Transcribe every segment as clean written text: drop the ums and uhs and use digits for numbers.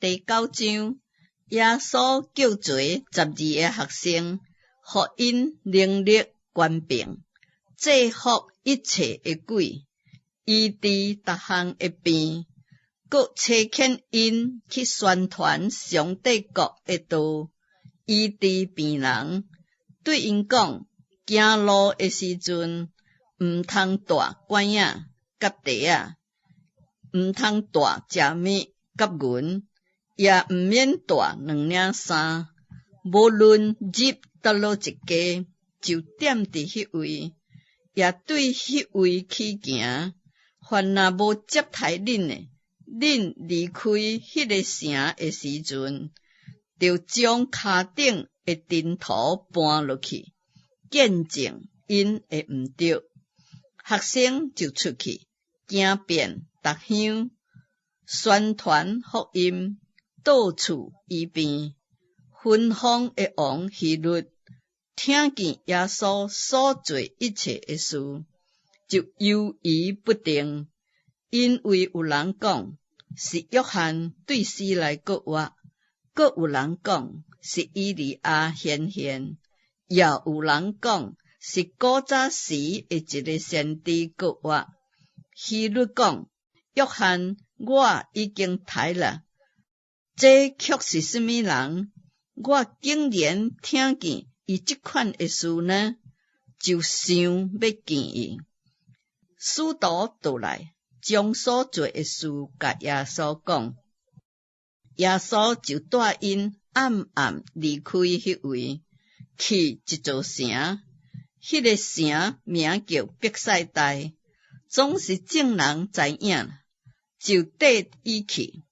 第九章，耶穌叫齊十二个學生，予𪜶能力權柄，制伏一切的鬼，醫治逐項的病，閣差遣𪜶去宣傳上帝國的道，醫治病人。對𪜶講，行路的時陣，毋通帶拐仔佮袋仔，毋通帶食物佮銀，也毋免帶兩領衫。無論入佗落一家，就踮佇彼位，也對彼位起行。凡若無接待恁的，恁離開彼个城的時陣，著將跤頂的塵土搬落去，見證𪜶的毋著。學生就出去，行遍逐鄉，宣傳福音，到處醫病。芬芳的王希律聽見耶穌所做一切的事，就猶疑不定，因為有人講是約翰對死來復活，閣有人講是以利亞顯現，也有人講是古早時的一个先知復活。希律講：約翰我已經刣了，這卻是啥物人？我竟然聽見伊這款的事呢？就想欲見伊。使徒倒來，將所做的事共耶穌講，耶穌就帶𪜶暗暗離開彼位，去一座城，彼个城名叫伯賽大，總是眾人知影，就綴伊去。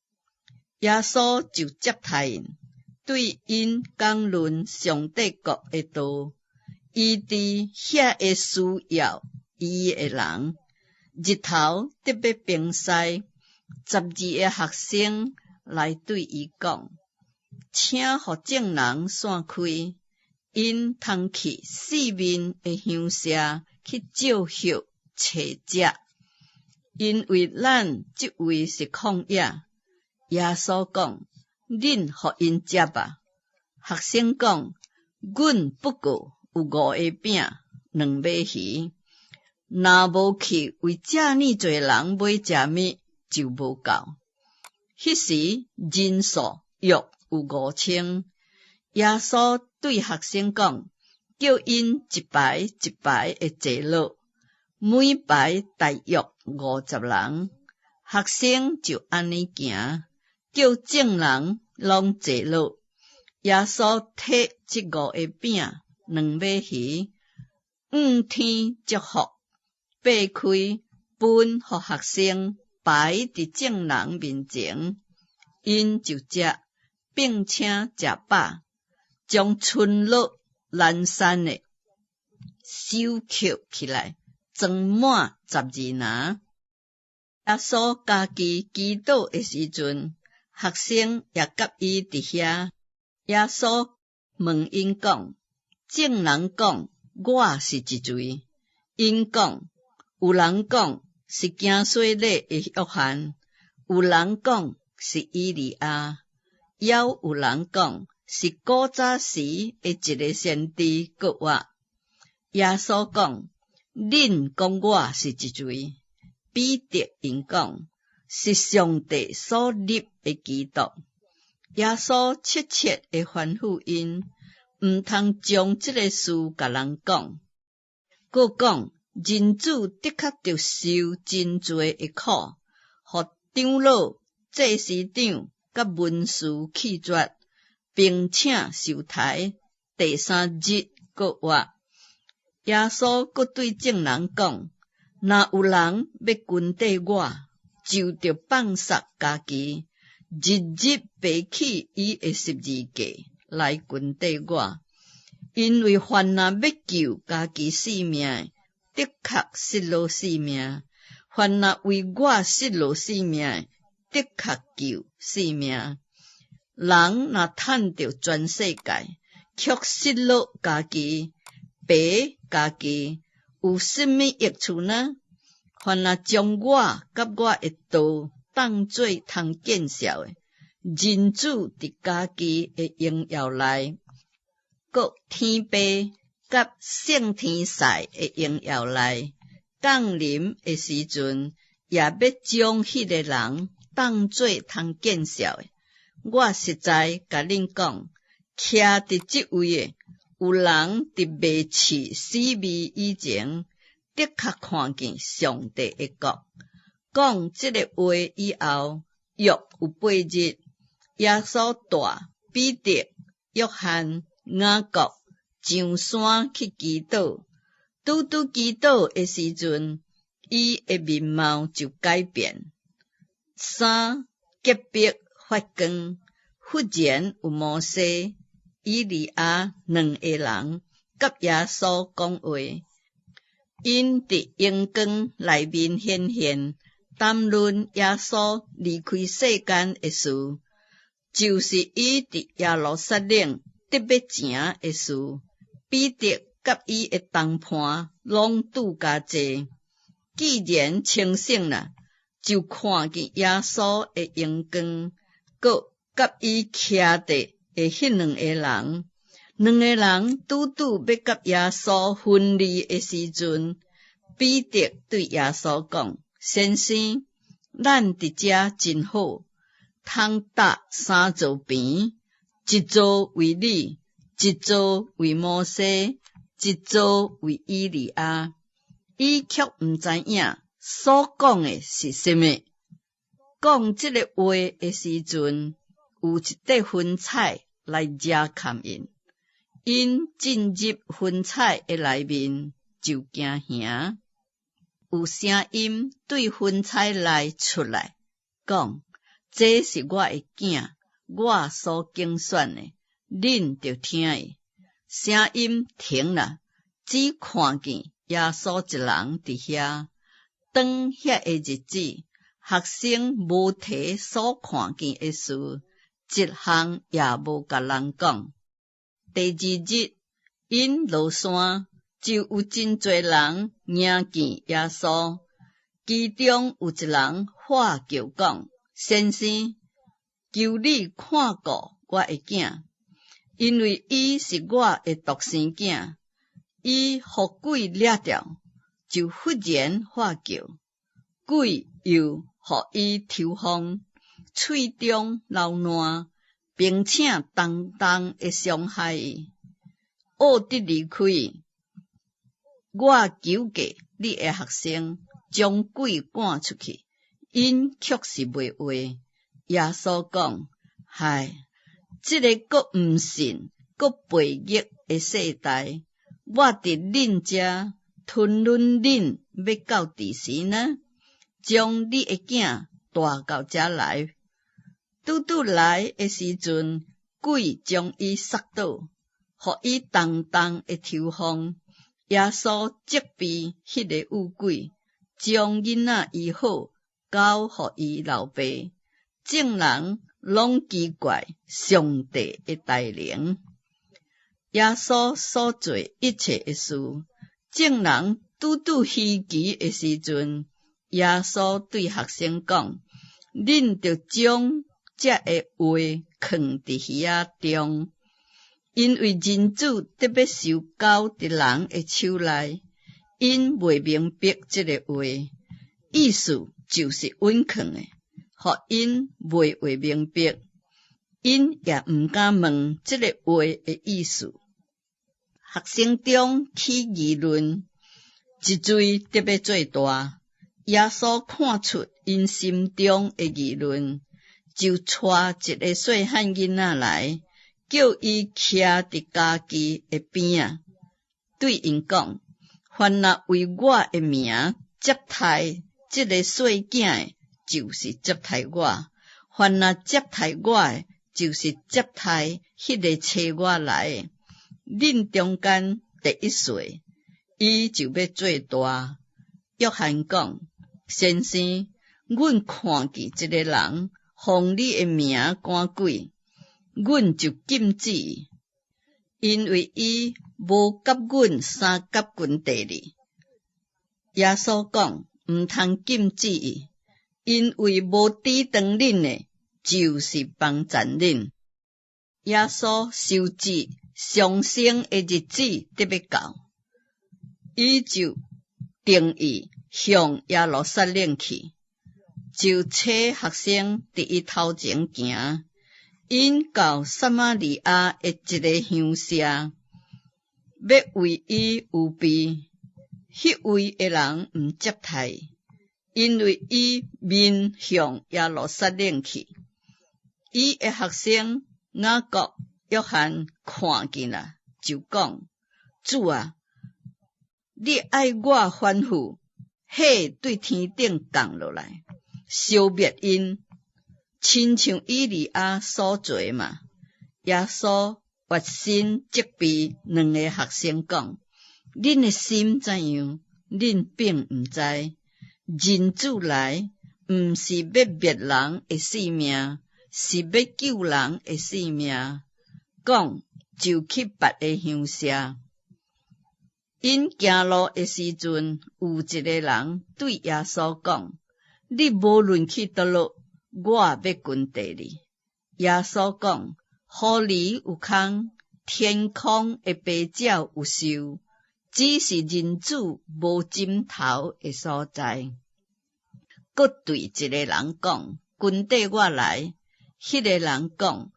耶穌就接待𪜶，對𪜶講論上帝國的道，醫治遐个需要醫的人。日頭得欲平西，十二個學生來對伊講：請予眾人散開，𪜶通去四面的鄉舍去借歇揣食，因為咱這位是曠野。耶穌講：恁予𪜶食吧。學生講：阮不過有五個餅，兩尾魚，若無去為遮爾濟人買食物，就無夠。彼時人數約有5000。耶穌對學生講：叫𪜶一排一排的坐落，每排大約50人。學生就按呢行，叫眾人攏坐落。耶穌提這五个餅、兩尾魚，向天祝福，擘開分予學生，擺佇眾人面前，𪜶就食，並且食飽，將賰落欄山的收抾起來，裝滿12籃。耶穌家己祈禱的時陣，學生也佮伊佇遐。耶穌問𪜶講：眾人講我是一誰？𪜶講：有人講是行洗禮的約翰，有人講是以利亞，猶有人講是古早時的一个先知復活。耶穌講：恁講我是一誰？彼得應講：是上帝所立的基督。耶穌切切的吩咐𪜶，毋通將這个事共人講。閣講，人子的確著受真濟的苦，予長老、祭司長佮文士棄絕，並且受刣，第三日復活。耶穌閣對眾人講：若有人欲跟綴我，就著放捒家己，日日背起伊的十字架來跟綴我。因為凡若欲救家己性命，的確失落性命；凡若為我失落性命，的確救性命。人若趁著全世界，卻失落家己，賠家己，有啥物益處呢？凡若將我佮我的道當做通見笑的，人子佇家己的榮耀內，閣天父佮聖天使的榮耀內降臨的時陣，也欲將彼个人當做通見笑的。我實在共恁講，徛佇這位的，有人佇未試死味以前，的確看見上帝的國。講這个話以後，約有8日，耶穌帶彼得、約翰、雅各上山去祈禱。拄拄祈禱的時陣，伊的面貌就改變，衫潔白發光。忽然有摩西、以利亞兩个人佮耶穌講話，𪜶佇榮光內面顯現，談論耶穌離開世間的事，就是伊佇耶路撒冷得欲成的事。彼得佮伊的同伴攏拄共濟，既然清醒啦，就看見耶穌的榮光，閣佮伊徛著的彼兩个人。兩个人拄拄欲佮耶穌分離的時陣，彼得對耶穌講：先生，咱佇遮真好，通搭三座棚，一座為你，一座為摩西，一座為以利亞。伊卻毋知影所講的是啥物。講這个話的時陣，有一塊雲彩來遮蓋𪜶，𪜶進入雲彩的內面就驚嚇。有聲音對雲彩內出來講：這是我的囝，我所揀選的，恁著聽伊。聲音停啦，只看見耶穌一人佇遐。當遐个日子，學生無提所看見的事，一項也無共人講。第二日，𪜶落山，就有真濟人迎見耶穌。其中有一人喊叫講：先生，求你看顧我的囝，因為伊是我的獨生囝。伊予鬼掠著，就忽然喊叫，鬼又予伊抽風，喙中流瀾，並且重重的傷害伊，僫得離開。我求過你的學生將鬼趕出去，𪜶卻是袂話。耶穌講：唉，這个閣毋信、閣悖逆的世代，我佇恁遮吞忍恁欲到佇時呢？將你的囝帶到遮來。拄拄來的時陣，鬼將伊捒倒，予伊重重的抽風。耶穌責備彼个惡鬼，將囡仔醫好，交予伊老爸。眾人攏奇怪上帝的大能。耶穌所做一切的事，眾人拄拄稀奇的時陣，耶穌對學生講：恁著將這个話囥佇耳仔中，因為人子得欲受交佇人的手內，𪜶袂明白這个話，意思就是隱藏的，予𪜶袂會明白，𪜶也毋敢問這个話的意思。學生中起議論，一罪得欲做大。耶穌看出𪜶心中的議論，就帶一个細漢囡仔來，叫伊徛佇家己的邊仔，對𪜶講：凡若為我的名接待這个細囝的，就是接待我；凡若接待我的，就是接待彼个差我來的。恁中間第一細，伊就欲做大。約翰講：先生，阮看見一个人奉你的名趕鬼，阮就禁止伊，因為伊無佮阮相佮群地哩。耶穌講：毋通禁止伊，因為無抵擋恁的，就是幫贊恁。耶穌受知上升的日子得欲到，伊就定意向耶路撒冷去，就差學生佇伊頭前行。𪜶到撒瑪利亞的一個鄉社，欲為伊預備，彼位的人毋接待，因為伊面向耶路撒冷去。伊的學生雅各、約翰看見啦，就講：主啊，你愛我吩咐火對天頂降落來，燒滅𪜶，親像以利亞所做嗎？耶穌越身責備兩個學生講：恁的心怎樣？恁並毋知。人子來，毋是欲滅人的性命，是欲救人的性命。講就去別的鄉社。𪜶行路的時陣，有一個人對耶穌講：你無論去佗落，我欲跟綴你。耶穌講：狐狸有空，天空的飛鳥有巢，只是人子無枕頭的所在。閣對一個人講：跟綴我來。彼個人講：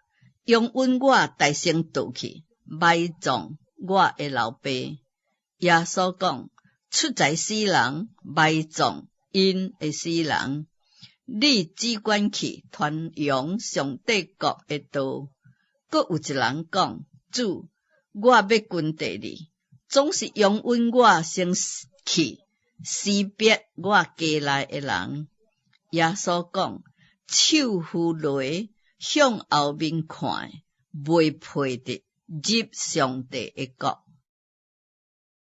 容允我代先倒去埋葬我的老爸。耶穌講：出宰死人，埋葬𪜶的死人。你只管去傳揚上帝國的道。閣有一人講：主，我欲跟綴你，總是容允我先去辭別我家內的人。耶穌講：手扶犁向後面看，袂配得入上帝的國。